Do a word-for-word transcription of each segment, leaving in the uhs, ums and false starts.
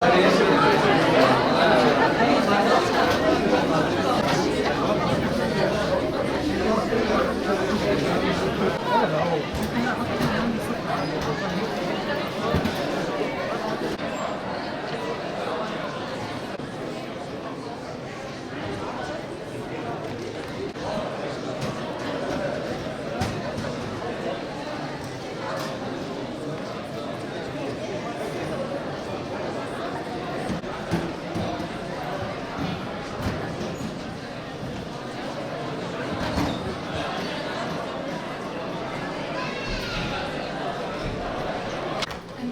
Em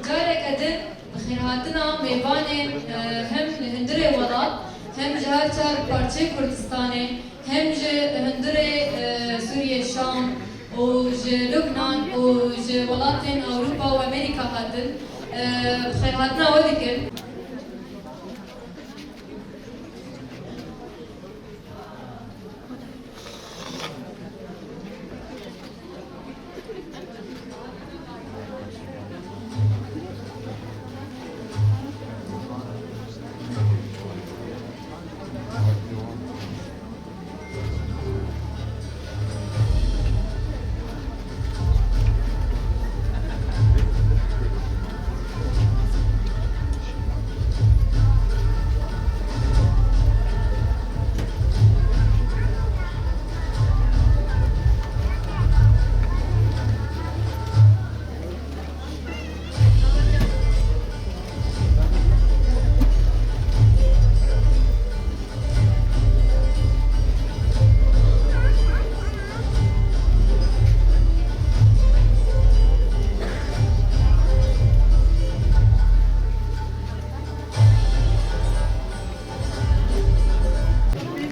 careke din bi xêrhatina mêvanên, e, hem li hundirê welat, hem ji her çar parçeyê Kurdistanê, hem ji hundirê, e, Sûriyê, Şam û ji Lubnan û ji welatên Ewropa û Amerîka hatin, e, bi xêrhatina we dikin.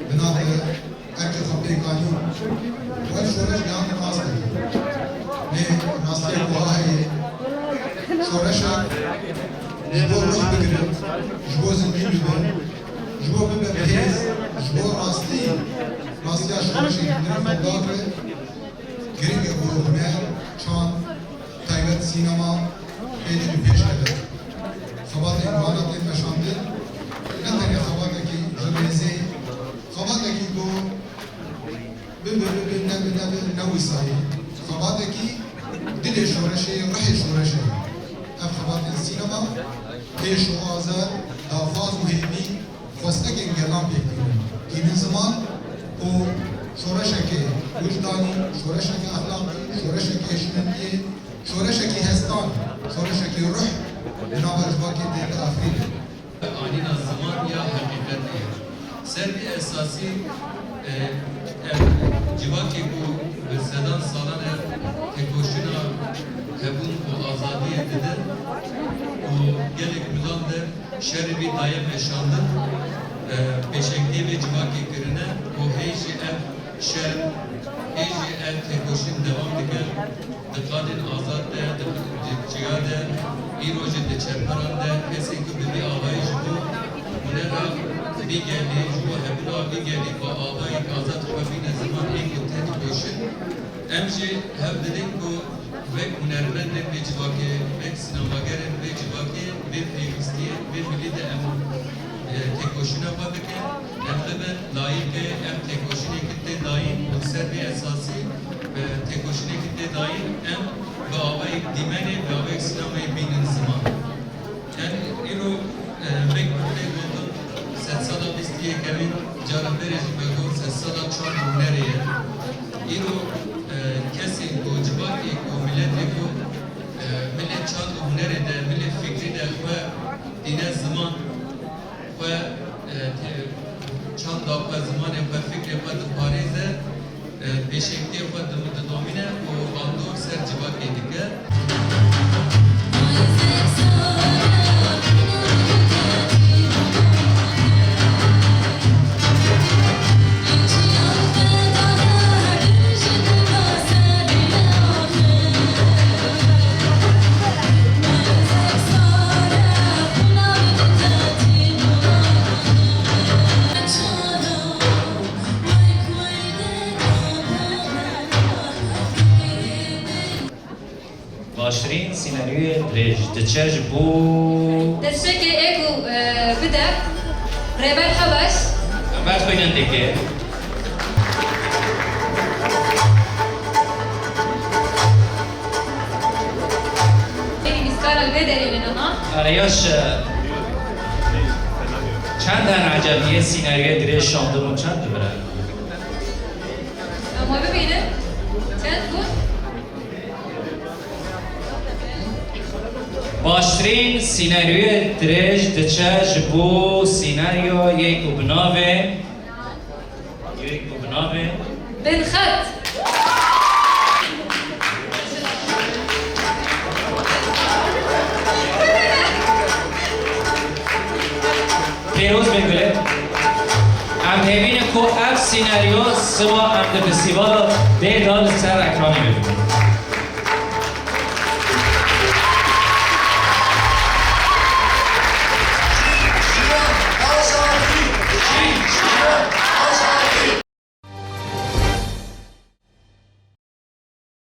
Bi navê erkê xwe pêk anî. Ev şoreş gihandin astê. Lê rastiya ku ha heye, şoreşa ji bo rûh bigire, ji bo zindî bibe, ji bo bibe bi hêz, ji bo rastî, rastiya şoreşê hundirê xwe dagre, giring e ku huner, çand, taybet sînema, êdî bi pêş keve. Xebatên wana tên meşandin, ne tenê xebatekî ji rêzê, xebatekî ku bibe, bibe, nebe, nebe, ne wisa ye. Xebatekî dilê şoreşê, rihê şoreşê ye. Ev xebatên sînema, pêş û azar, daxwaz û hêvî, xwestekên gelan pêk tînin. Tînin ziman û şoreşeke wijdanî, şoreşeke exlaqî, şoreşeke hişmendiyê, şoreşekî hestan, şoreşekî ruh li nava civakê tê diafirîne. Anîna ziman ya heqîqetê ye. Ser vî esasî, e, ev civakê ku bi sedan salan e têkoşîna hebûn û azadiyê dide û gelek milan de şerê vî daye meşandin, e, pêşengtiyê vê civakê kirine û hê jî ev şer, hê jî ev têkoşîn dewam dike. Di qadên azad de, di, di ciya de, îro jî di çeperan de kesên ku bi vî avayî ji bo hunera vî gelî, ji bo hebûna vî gelî bi avayek azad xwe bîne ziman ê ku tê dikoşin. Em jî hewl didin ku wek hunermendên vê civakê, wek sînemagerên vê civakê, vê pêwîstiyê, vê milî de em, e, têkoşîna xwe bikin. Em bibin layîqê ev têkoşînekî tê dayîn û ser vê esasî, e, têkoşînekî tê dayîn em bi awayek dîmenê, bi awayek sînemayê bînin ziman. Yanî îro, e, wek tê gotin sedsala bîst û yekemîn cara berê jî me got sedsala çand û hunerê ye. Îro, e, kesên ku civakê ku miletê ku, e, milê çand û hunerê de, milê fikrî de xwe dîne ziman, xwe, e, te-, çanda xwe, zimanê xwe, fikrê xwe diparêze, e, pêşengtiyê xwe di-, didomîne û bandor ser civakê dike. Baştirîn sînaryoyê dirêj diçe ji bo. Destpêkê ê ku, e, Rêber Heweş. Em berxwînin dike. Nivîskara li vê derê ne niha. Erê yaş, e, çend hene ecebî yê sînaryoyê dirêj şandin û çend dibire? Em we bibînin. Çend bûn? Baştirîn sînaryoyê dirêj diçe ji bo sînaryo yê ku bi navê, yê ku bi navê Binxet. Pêroz be Gulê. Em hêvî ne ku ev sînaryo siba em di festîvala dê de li ser ekranê bibînin.